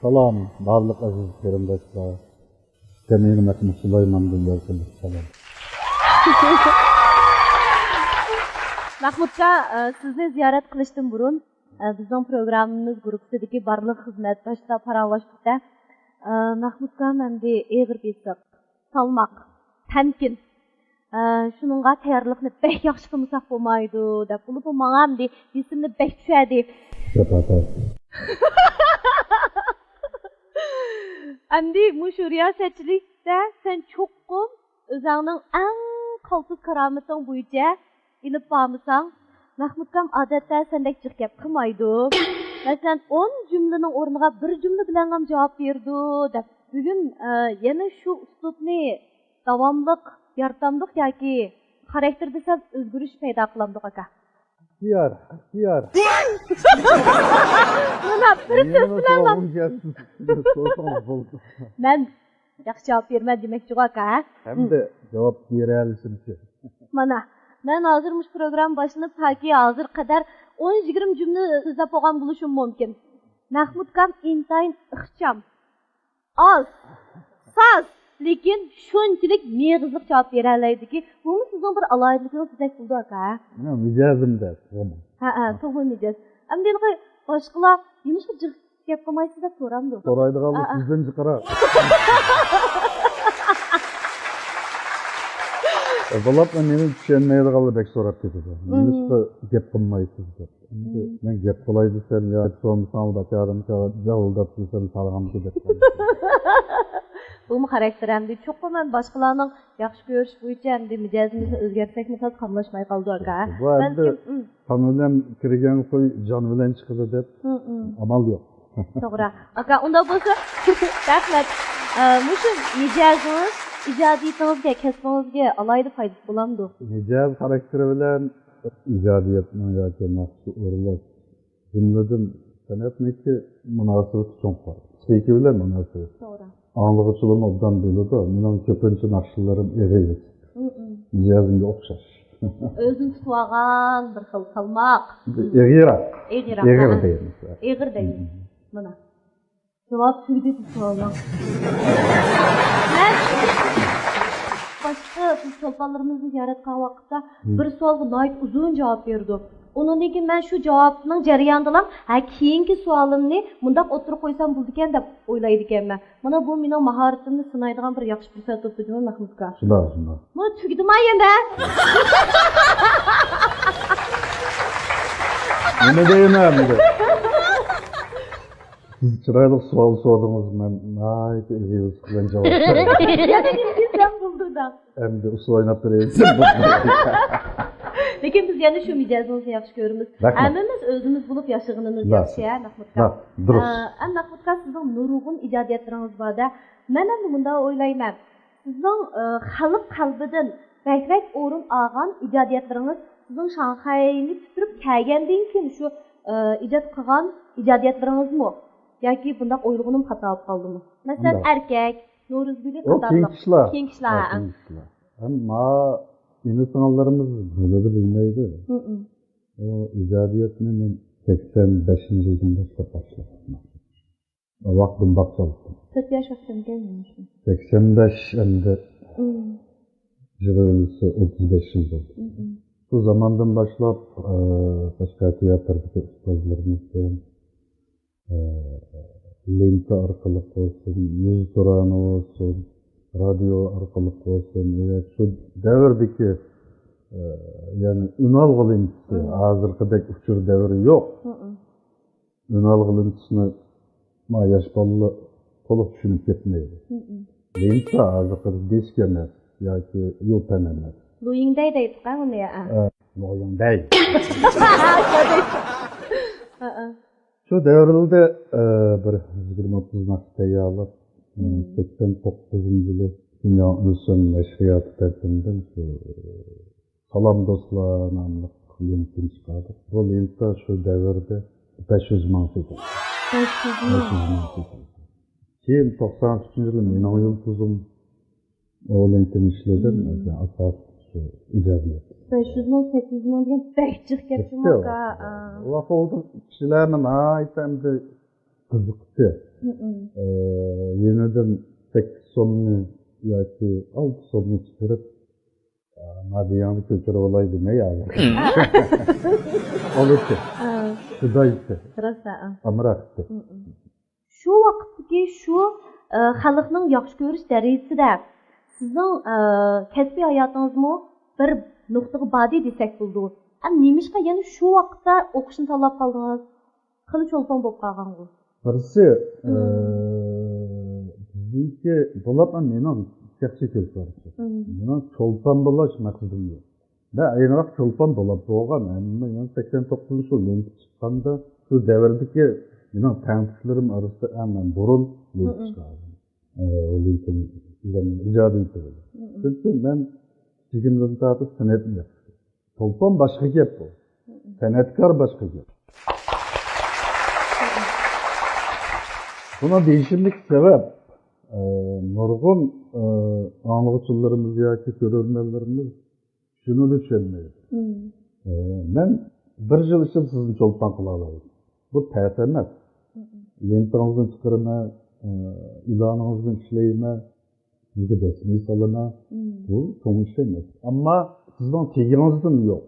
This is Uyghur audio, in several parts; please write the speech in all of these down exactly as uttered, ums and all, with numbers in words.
سالام، بارلىق ئەزىز قېرىنداشلار. سەمىمىي مەخمۇت سۇلايماندىن يالقۇنلۇق سالام. مەخمۇتكا، ئە، سىزنى زىيارەت قىلىشتىن بۇرۇن، ئە، بىزنىڭ پروگراممىمىز گۇرۇپپىسىدىكى بارلىق خىزمەتداشلار پاراڭلاشتۇق-دە، ئە، مەخمۇتكام ئەمدى ئېغىر بېسىق، سالماق، تەمكىن. ئە، شۇنىڭغا تەييارلىقنى بەك ياخشى قىلمىساق بولمايدۇ، دەپ، بولۇپمۇ ماڭا ئەمدى بېسىمنى بەك چۈشۈردى. ئەمدى مۇشۇ رىياسەتچىلىكتە سەن چوقۇم ئۆزۈڭنىڭ ئەڭ قالتىس كارامىتىڭ بويىچە ئېلىپ بارمىساڭ، مەخمۇتكام ئادەتتە سەندەك جىق گەپ قىلمايدۇ. مەسىلەن، ئون جۈملىنىڭ ئورنىغا بىر جۈملە بىلەنلا جاۋاب بېرىدۇ، دەپ. بۈگۈن، ئە، يەنە شۇ ئۇسلۇبنى داۋاملىق يارىتامدۇق ياكى خاراكتېردا سەل ئۆزگىرىش پەيدا قىلامدۇق، ئاكا؟ ئىختىيار، ئىختىيار. مانا، بىر سۆز بىلەنلا. مەن ياخشى جاۋاب بېرىمەن دېمەكچىغۇ، ئاكا، ھە؟ ھەمدە جاۋاب بېرەلىشىمچە. مانا، مەن ھازىر مۇشۇ پروگرامما باشلىنىپ، تاكى ھازىرغا قەدەر ئون يىگىرمە جۈملە سۆزلەپ بولغان بولۇشۇم مۇمكىن. مەخمۇتكام ئىنتايىن ئىخچام، ئاز، ساز، لېكىن شۇنچىلىك مېغىزلىق جاۋاب بېرەلەيدىكى، بۇمۇ سىزنىڭ بىر ئالاھىدىلىكىڭىز دېسەك بولىدۇ، ئاكا. مېنىڭ مىجەزىمدە، تۇغما. ھەئە، تۇغما مىجەز. ئەمدى ھېلىقى باشقىلار نېمىشقا جىق گەپ قىلمايسىز دەپ سورامدۇ؟ سورايدىغانلار سىزدىن جىقراق. بولۇپمۇ مېنى چۈشەنمەيدىغانلار بەك سوراپ كېتىدۇ. نېمىشقا گەپ قىلمايسىز دەپ. ئەمدى مەن گەپ قىلاي دېسەم، يا سورىمىساڭ، بەكارىمكەن، جاۋۇلداپ دېسەم، سالغانمىكى دەپ قالىدۇ. بۇمۇ خاراكتېر ئەمدى. چوقۇم مەن باشقىلارنىڭ ياخشى كۆرۈش بويىچە ئەمدى مىجەزىمىزنى ئۆزگەرتسەكمۇ سەل قاملاشماي قالىدۇ، ئاكا. بۇ ئەمدى بەلكىم، قان بىلەن كىرگەن خۇي جان بىلەن چىقىدۇ دەپ ئامال يوق. توغرا. ئاكا، ئۇنداق بولسا، رەھمەت. ئە، مۇشۇ مىجەزىڭىز ئىجادىيىتىڭىزگە، كەسپىڭىزگە ئالاھىدە پايدىسى بولامدۇ؟ مىجەز خاراكتېرى بىلەن ئىجادىيەتنىڭ ياكى ناخشا ئورۇنلاش، جۈملىدىن سەنئەتنىڭكى مۇناسىۋىتى چوڭقۇر. پسىخىكا بىلەن مۇناسىۋەت. توغرا. ئاڭلىغۇچىلارمۇ ئوبدان بىلىدۇ، مېنىڭ كۆپىنچە ناخشىلىرىم ئېغىر، مىجەزىمگە ئوخشاش. ئۆزىنى تۇتۇۋالغان بىر خىل سالماق. ئېغىرراق. ئېغىرراق، ئېغىر دەيمىز. ئېغىر دەيمىز. مانا. جاۋاب تۈگىدى بۇ سوئالنىڭ. مەن باشقا بىز چولپانلىرىمىزنى زىيارەت قىلغان ۋاقىتتا بىر سوئالغا ناھايىتى ئۇزۇن جاۋاب بېرىدۇ. ئۇنىڭدىن كېيىن مەن شۇ جاۋابنىڭ جەريانىدىلا، ھە، كېيىنكى سوئالىمنى مۇنداق ئوتتۇرىغا قويسام بولىدىكەن دەپ ئويلايدىكەنمەن. مانا بۇ مېنىڭ ماھارىتىمنى سىنايدىغان بىر ياخشى پۇرسەت بوپتۇ جۇمۇ، مەخمۇتكا. شۇنداق، شۇنداق. بۇ تۈگىدىما يەنە؟ نېمە دەيمەن ئەمدى؟ سىز چىرايلىق سوئال سورىدىڭىز، مەن ناھايىتى ئېغىر بىلەن جاۋاب بەردىم. يەنە نېمە دېسەم بولدى دا؟ ئەمدى ئۇسسۇل ئويناپ بېرەي دېسەم بولدى. لېكىن بىز يەنە شۇ مىجەزىڭىزنى ياخشى كۆرىمىز. رەھمەت. ھەممىمىز ئۆزىمىز بولۇپ ياشىغىنىمىز ياخشى، ھە، مەخمۇتكا؟ ھە، دۇرۇس. ئە، ئەم، مەخمۇتكا، سىزنىڭ نۇرغۇن ئىجادىيەتلىرىڭىز بار-دە. مەن ئەمدى مۇنداق ئويلايمەن. سىزنىڭ، ئە، خەلق قەلبىدىن بەكرەك ئورۇن ئالغان ئىجادىيەتلىرىڭىز سىزنىڭ شاڭخەينى پۈتتۈرۈپ كەلگەندىن كېيىن شۇ، ئە، ئىجاد قىلغان ئىجادىيەتلىرىڭىزمۇ؟ ياكى بۇنداق ئويلىغىنىم خاتا بولۇپ قالدىمۇ؟ مەسىلەن، ئۇنداق. ئەركەك، نورۇزگۈلى ئۇ قاتارلىق. كېيىنكى ئىشلار. كېيىنكى ئىشلار، ھە، ھە. كېيىنكى ئىشلار. ئەمما ئىنى-سىڭىللىرىمىز بىلىدۇ، بىلمەيدۇ. ھم، ھم. ئۇ ئىجادىيەتنى مەن سەكسەن بەشىنچى يىلدىن باشلاپ باشلىدىم. ۋاقتىم بار چالدىم. تۆت ياش ۋاقتىمكەن مېنىڭ شۇ. سەكسەن بەش ئەمدى. ھم. يىغىلسا ئوتتۇز بەش يىل بولدى. ھم، ھم. شۇ زاماندىن باشلاپ، ئە، باشقا تىياتىردىكى ئۇستازلىرىمىز بىلەن، ئە، لېنتا ئارقىلىق بولسۇن، يۈزتۇرانە بولسۇن، رادىيو ئارقىلىق بولسۇن، ۋە شۇ دەۋردىكى، ئە، يەنى ئۈنئالغۇ لېنتىسى، ھم. ھازىرقىدەك ئۇچۇر دەۋرى يوق. ھم، ھم. ئۈنئالغۇ لېنتىسىنى ما ياش بالىلار تولۇق چۈشىنىپ كەتمەيدۇ. ھم، ھم. لېنتا ھازىرقى دىسك ئەمەس ياكى يۇپەن ئەمەس. لۇيىڭدەي دەيدۇق-ھە ئۇنى، ھە. ئە، لۇيىڭدەي. ھە، ھە. شۇ دەۋرلەردە، ئە، بىر يىگىرمە ئوتتۇز ناخشا تەييارلاپ، ھم. سەكسەن توققۇزىنچى يىلى شىنجاڭ ئۈلسۈن نەشرىياتى تەرىپىندىن شۇ سالام دوستلار ناملىق لېنتىنى چىقاردۇق. بۇ لېنتا شۇ دەۋردە بەش يۈز مىڭ سېتىلدى. بەش يۈز مىڭ. بەش يۈز مىڭ سېتىلدى. كېيىن توقسان ئۈچىنچى يىلى مېنىڭ يۇلتۇزۇم ئۇ لېنتىنى ئىشلىدىم. مم. ئاساسلىق شۇ ئىجادىيەت. بەش يۈز مىڭ، سەككىز يۈز مىڭ دېگەن بەك جىق گەپ جۇمۇ، ئاكا. ئا. ۋاقىت ئىشلەرنى ناھايىتى ئەمدى قىزىقتى. مم. ئە، يېنىدىن سەككىز سومنى ياكى ئالتە سومنى چىقىرىپ، ئە، مادىياڭنى كۆچۈرۈۋالاي دېمەي ھازىر. ئالىسى، ھە. شۇدايسى، راست، ھە. ئامراقتى. مم. شۇ ۋاقىتتىكى شۇ، ئە، خەلقنىڭ ياخشى كۆرۈش دەرىجىسىدە سىزنىڭ، ئە، كەسپىي ھاياتىڭىزمۇ بىر نۇقتىغا باردى دېسەك بولىدۇ. ئەم، نېمىشقا يەنە شۇ ۋاقىتتا ئوقۇشنى تاللاپ قالدىڭىز؟ خېلى چولپان بولۇپ قالغانغۇ. بىرسى، مم. ئە، بىزنىڭكى بولۇپ، مېنىڭ شەخسىي كۆز قارىشىم. مم. مېنىڭ چولپان بولۇش مەقسىتىم يوق. مەن ئەينىراق چولپان بولۇپ بولغان، ھەممە يەنە سەكسەن توققۇزىنچى يىل لېنتا چىققاندا، شۇ دەۋردىكى مېنىڭ تەڭتۇشلىرىم ئارىسىدا ئەڭ بۇرۇن لېنتا مم. چىقارغان. ئە، لېنتا ئىجادىيىتى بولدى. مم. چۈنكى مەن كىچىكىمدىن تارتىپ سەنئەتنى ياقتۇردۇم. چولپان باشقا گەپ بۇ. مم. سەنئەتكار باشقا گەپ. بۇنى دېيىشىمدىكى سەۋەب، ئە، نۇرغۇن، ئە، ئاڭلىغۇچىلىرىمىز ياكى كۆرۈرمەنلىرىمىز شۇنى چۈشەنمەيدۇ. مم. ئە، مەن بىر يىل ئىچىدە سىزنى چولپان قىلالايمەن. بۇ تەس ئەمەس. مم. لېنتىڭىزنى چىقىرىمەن، ئە، ئېلانىڭىزنى ئىشلەيمەن، سىزگە دەسمىي سالىمەن. مم. بۇ چوڭ ئىش ئەمەس. ئەمما سىزنىڭ تېگىڭىزدىمۇ يوق.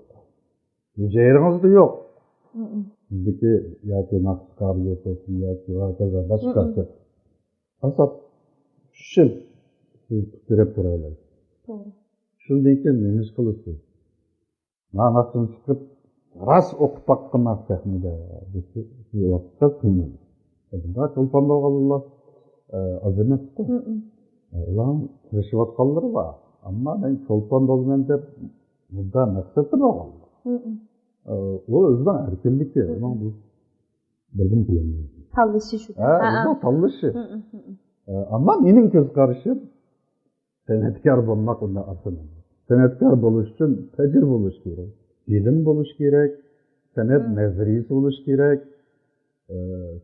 ھۈجەيرىڭىزدە يوق. مم. سىزدىكى ياكى ناخشا قابىلىيىتى بولسۇن، ياكى ھاكازا باشقا مم. ئاساس ئۈچ يىل سىز پۇت تىرەپ تۇرالايسىز. توغرا. شۇندىن كېيىن نېمە ئىش قىلىسىز؟ مانا ناخشىنى چىقىپ، راست ئوقۇپ باققىنا سەھنىدە دېسە، شۇ ۋاقىتتا قىينىلىدۇ. بۇنداق چولپان بولغانلار، ئە، ئاز ئەمەسكۇ. مم. ئە، ئۇلارنىڭ تىرىشىۋاتقانلىرى بار. ئەمما مەن چولپان بولىمەن دەپ مۇنداق مەقسەتتە بولغانلار. مم. ئە، ئۇ ئۆزىنىڭ ئەركىنلىكى، مم. ئۇنىڭ بۇ بىردىن بۇيان. تاللىشى شۇ. ھە، ھە، ئۆزىنىڭ تاللىشى. مم، مم، مم. ئە، ئەمما مېنىڭ كۆز قارىشىم، سەنئەتكار بولماق ئۇنداق ئاسان ئەمەس. سەنئەتكار بولۇش ئۈچۈن تەجرىبە بولۇش كېرەك، بىلىم بولۇش كېرەك، سەنئەت مم. نەزەرىيىسى بولۇش كېرەك، ئە،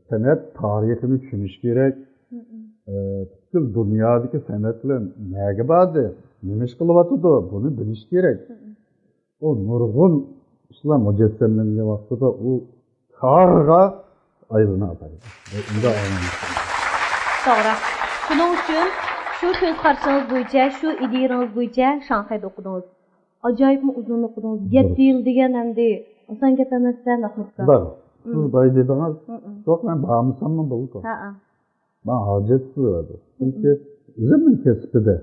سەنئەت تارىخىنى چۈشىنىش كېرەك. مم. ئە، پۈتكۈل دۇنيادىكى سەنئەتلەر نەگە باردى، نېمە ئىش قىلىۋاتىدۇ، بۇنى بىلىش كېرەك. مم. ئۇ نۇرغۇن ئىشلار مۇجەسسەملەنگەن ۋاقتىدا ئۇ كارغا ئايلىنالايدۇ. ئۇنداق ئاڭلىنىش. توغرا. شۇنىڭ ئۈچۈن شۇ كۆز قارىشىڭىز بويىچە، شۇ ئىدىيىڭىز بويىچە شاڭخەيدە ئوقۇدىڭىز. ئاجايىپمۇ ئۇزۇن ئوقۇدىڭىز. يەتتە يىل دېگەن ئەمدى ئاسان گەپ ئەمەس-دە، مەخمۇت ئاكا. بار. سىز مم. باي دېدىڭىز. مم. يوق، مەن بارمىساممۇ بولىدۇ. ھەئە. ماڭا ھاجەتسىز بولىدۇ. چۈنكى مم. ئۆزۈمنىڭ كەسپىدە،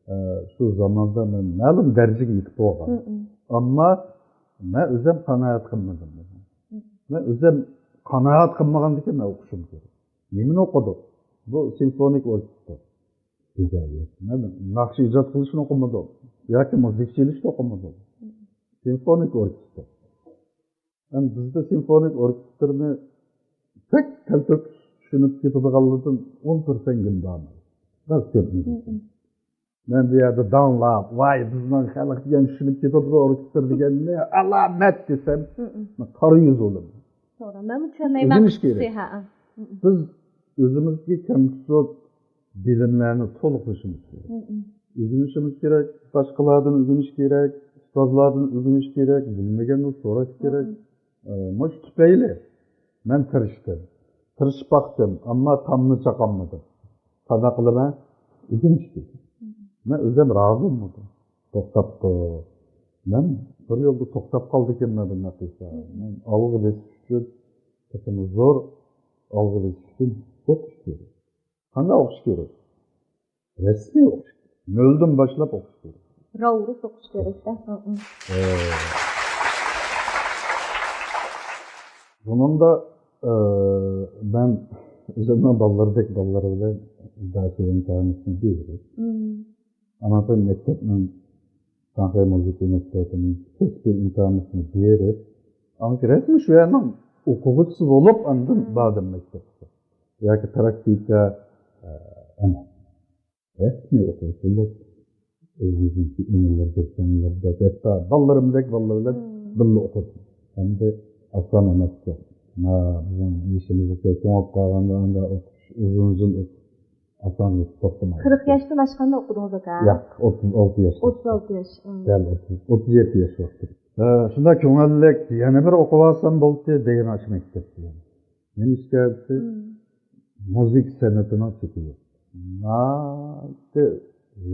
ئە، شۇ زاماندا مەن مەلۇم دەرىجىگە يېتىپ بولغان. مم. ئەمما مەن ئۆزۈم قانائەت قىلمىدىم. مم. مەن ئۆزۈم قانائەت قىلمىغاندىكىن مەن ئوقۇشۇم كېرەك. نېمىنى ئوقۇدۇق؟ بۇ سىمفونىك ئوركېستر. ئىجادىيەت. مەن ناخشا ئىجاد قىلىشنى ئوقۇمىدىم. ياكى مۇزىكا چېلىشنى ئوقۇمىدىم. سىمفونىك ئوركېستر. مەن بىزدە سىمفونىك ئوركېستىرنى تەك تەلتۆكۈس چۈشىنىپ كېتىدىغانلىرىدىن ئون پىرسەنتگىمۇ بارمايدۇ. راست گەپنى دېسەم. مم. مەن بۇ يەردە داڭلاپ، ۋاي، بىزنىڭ خەلق دېگەن چۈشىنىپ كېتىدۇ ئوركېستىر دېگەننى ئالامەت دېسەم، مم. مەن قارا يۈز بولىمەن. توغرا، مەنمۇ چۈشەنمەيمەن. ئۆگىنىش كېرەك. ھە، ھە. مم. بىز ئۆزىمىزگە كەمچىل بىلىملەرنى تولۇقلىشىمىز كېرەك. مم. ئۆگىنىشىمىز كېرەك، باشقىلاردىن ئۆگىنىش كېرەك، ئۇستازلاردىن ئۆگىنىش كېرەك، بىلمىگەننى سوراش كېرەك. مم. ئە، مۇشۇ تۈپەيلى مەن تىرىشتىم. تىرىشىپ باقتىم، ئەمما تامنى چاقالمىدىم. قانداق قىلىمەن؟ ئۆگىنىش كېرەك. مم. مەن ئۆزۈم رازى بولمىدىم. توختاپتۇ. مەن بىر يولدا توختاپ قالدىكەنمەن بۇنداق دېسە. مم. مەن ئالغا بېسىش ئۈچۈن، تېخىمۇ زور ئالغا بېسىش ئۈچۈن ئوقۇش كېرەك. قانداق ئوقۇش كېرەك؟ رەسمىي ئوقۇش كېرەك. نۆلدىن باشلاپ ئوقۇش كېرەك. راۋۇرۇس ئوقۇش كېرەك-دە. ھە، ھە. ئە، بۇنىڭدا، ئە، مەن ئۆزۈمنىڭ بالىلىرىدەك بالىلار بىلەن داچا ئىمتىھانىنى بېرىپ، مم. ئاناندىن مەكتەپنىڭ شاڭخەي مۇزىكا ئىنستىتۇتىنىڭ كەسپىي ئىمتىھانىنى بېرىپ، ئاندىن رەسمىي شۇ يەرنىڭ ئوقۇغۇچىسى بولۇپ، ئاندىن مم. باردىم مەكتەپكە. ياكى پراكتىكا، ئە، ئەمەس. رەسمىي ئوقۇغۇچى بولۇپ، ئۆزىمىزنىڭكى ئىنىلىرىدەك، سىڭىللىرىدەك، ھەتتا بالىلىرىمدەك بالىلار بىلەن مم. بىللە ئوقۇدۇم. ئەمدى ئاسان ئەمەسكەن. ھە، بىزنىڭ يېشىمىزغىچە چوڭاپ قالغاندا ئاندا ئوقۇش، ئۇزۇن-ئۇزۇن ئوقۇش ئاسان يېتىپ توختىمايدۇ. قىرىق ياشتىن ئاشقاندا ئوقۇدىڭىز ئاكا؟ ياق، ئوتتۇز ئالتە ياش. ئوتتۇز ئالتە ياش، ئىم. دەل ئوتتۇز، ئوتتۇز يەتتە ياش ۋاقتى. ھە، شۇنداق كۆڭۈللۈك، يەنە بىر ئوقۇۋالسام بولدى دېگەن ئاشۇ مەكتەپتە. نېمە ئىش كەلدى؟ ئىم. مۇزىكا سەنئىتىنىڭ چېكى يوق. ناھايىتى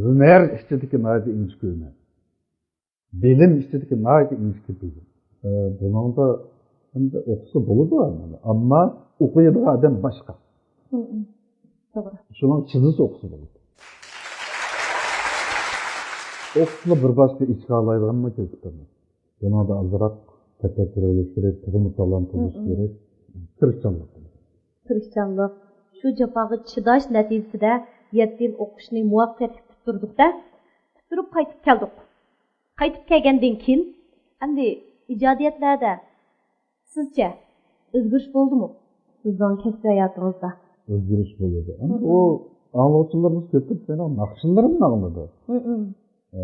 ھۈنەر ئىچىدىكى ناھايىتى ئىنچىكە ھۈنەر. بىلىم ئىچىدىكى ناھايىتى ئىنچىكە بىلىم. ئە، بۇنىڭدا ئەمدى ئوقۇسا بولىدۇ، ئەمما ئوقۇيدىغان ئادەم باشقا. مم، مم. توغرا. شۇنىڭ چىزىسى ئوقۇسا بولىدۇ. ئوقۇسىلا بىر باشقا ئىشقا ئالايدىغانمۇ كېلىپ چىقىدۇ. بۇنىڭدا ئازراق تەپەككۇر قىلىش كېرەك، تېخىمۇ تالانت قىلىش مم، مم. كېرەك، تىرىشچانلىق. تىرىشچانلىق. شۇ جاپاغا چىداش نەتىجىسىدە يەتتە يىل ئوقۇشنى مۇۋەپپەقىيەتلىك پۈتتۈردۇق-دە، پۈتتۈرۈپ قايتىپ كەلدۇق. قايتىپ كەلگەندىن كېيىن، ئەمدى ئىجادىيەتلەردە سىزچە ئۆزگىرىش بولدىمۇ سىزنىڭ كەسپىي ھاياتىڭىزدا؟ ئۆزگىرىش بولدى. ئەمدى مم. ئۇ ئاڭلىغۇچىلىرىمىز كۆپىنچە مېنىڭ ناخشىلىرىمنى ئاڭلىدى. مم. ئە،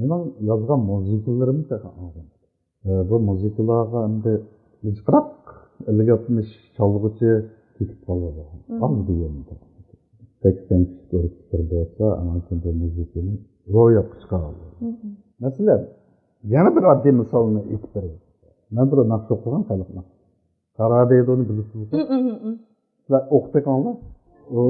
مېنىڭ يازغان مۇزىكىلىرىمنى تېخى ئاڭلىمىدى. ئە، بۇ مۇزىكىلارغا ئەمدى جىقراق ئەللىك ئاتمىش چالغۇچى كېتىپ قالىدۇ. مم. ئاز دېگەندە. سەكسەن كىشىلىك ئوركېستىر بولسا، ئاندىن كېيىن بۇ مۇزىكىنى روياپقا چىقارالىدۇ. مم. مەسىلەن، يەنە بىر ئاددىي مىسالنى ئېيتىپ بېرەي. مەن بىر ناخشا ئوقۇغان خەلقنىڭ. قارا دەيدۇ، ئۇنى بىلىسىزغۇ؟ مم، مم، مم. سىلەر ئوقۇپ بېقىڭلار. ئۇ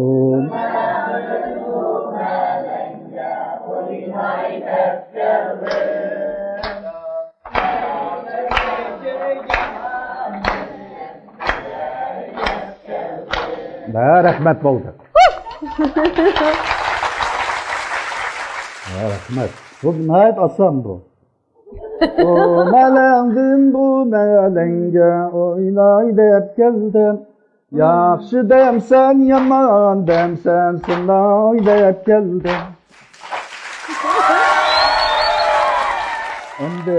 ھە، رەھمەت، بولدى. ھە، رەھمەت. بۇ ناھايىتى ئاسان بۇ. ئۇ مەلەڭدىن بۇ مەلەڭگە ئويناي دەپ كەلدىم. ياخشى دەمسەن، يامان دەمسەن، سىناي دەپ كەلدىم. ئەمدى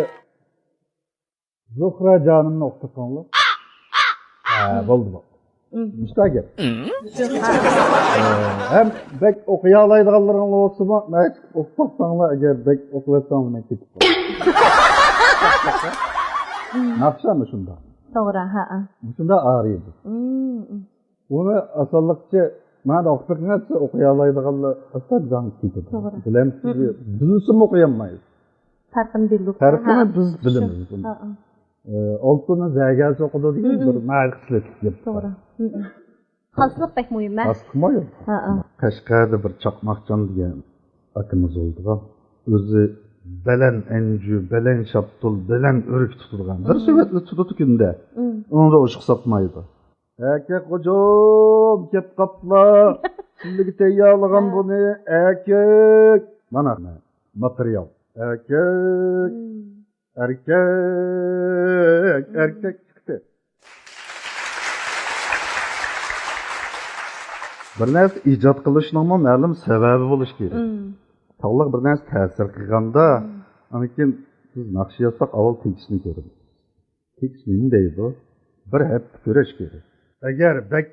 زۇھرا جانىمنى ئوقۇتۇپ قويۇڭلار. ھە، بولدى، بولدى. مم. مۇشۇنداق گەپ. ئە، ھەم بەك ئوقۇيالايدىغانلىرىڭلار بولسىمۇ، مەن ئوقۇپ باقساڭلار، ئەگەر بەك ئوقۇۋەتسەڭلار، مەن كېتىپ قالىمەن. ناخشا مۇشۇنداق. توغرا، ھەئە. مۇشۇنداق ئاغرىيدۇ. مم، مم. ئۇنى ئاسانلىقچە، مانا ئوقۇپ بېقىڭ دېسە، ئوقۇيالايدىغانلار ئاستا جان كېتىدۇ. توغرا. بىلەمسىز، مم، مم. بىلسىمۇ ئوقۇيالمايدۇ. پەرقىنى بىلدۇق. پەرقىنى ھە. بىز بىلىمىز. ھە، ھە. ئە، ئالتۇننى زەگەرسى ئوقۇدۇ دېگەن مم، بىر مم. مەرىقىچىلىك گەپ. توغرا. مم، مم. خاسلىق بەك مۇھىم، ھە؟ خاسلىق مۇھىم. ھە، ھە. قەشقەردە بىر چاقماقجان دېگەن ئاكىمىز بولىدىغان. ئۆزى بەلەن ئەنجۈ، بەلەن شاپتۇل، بەلەن ئۆرۈك تۇتىدىغان. بىر مم. سېۋەتنى تۇتىدۇ كۈندە. مم. ئۇنىڭدا ئوشۇق ساتمايدۇ. ئەركەك غوجام كەپ قاپلا. سىلىگە تەييارلىغان ھە. بۇنى ئەركەك. مانا ماتېرىيال. ئەركەك. مم. ئەركەك، مم. ئەركەك چىقتى. بىر نەرسە ئىجاد قىلىشنىڭمۇ مەلۇم سەۋەبى بولۇشى كېرەك. مم. تاغلىق بىر نەرسە تەسىر قىلغاندا، مم. ئاندىن كېيىن بىز ناخشا يازساق، ئاۋۋال تېگىشىنى كۆرىمىز. تېگىش نېمە دەيدۇ؟ بىر ھەپتە كۈرەش كېرەك. ئەگەر بەك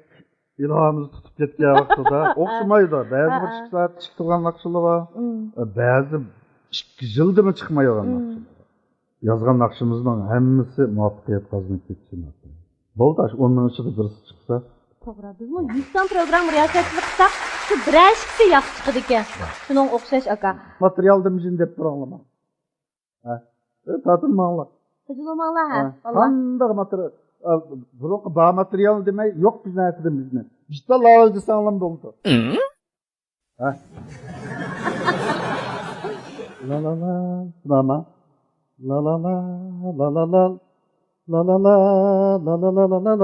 ئىلھامىمىز تۇتۇپ كەتكەن ۋاقتىدا ئوخشىمايدۇ. بەزى بىر ھە، ھە. ئىككى سائەت ئىشلىتىلغان ناخشىلار بار. مم. بەزى ئىككى يىلدىمۇ چىقمايدىغان مم. ناخشىلار بار. يازغان ناخشىمىزنىڭ ھەممىسى مۇۋەپپەقىيەت قازىنىپ كېتىشى مۇمكىن. بولدى، شۇ ئوننىڭ ئىچىدە بىرسى چىقسا. توغرا، بىزمۇ يۈز سان پروگرامما رىياسەتچىلىك قىلساق، شۇ بىرەر ئىككىسى ياخشى چىقىدىكەن. شۇنىڭغا ئوخشاش، ئاكا. ماتېرىيالدىن بىزنى دەپ تۇرۇڭلىما. ھە. ئۆ، تارتىنماڭلار. تىجىلىماڭلار، ھە، ھە. باللا. قانداق ماتېرىيال؟ ئە، بۇرۇنقى بار ماتېرىيال دېمەي، يوق بىر نەرسىدىن بىزنى. بىزدە لاۋاي دېسەڭلارمۇ بولىدۇ. ھە؟ لا لا لا، سىناما. لا لا لا، لا لا لا. لا لا لا، لا لا لا.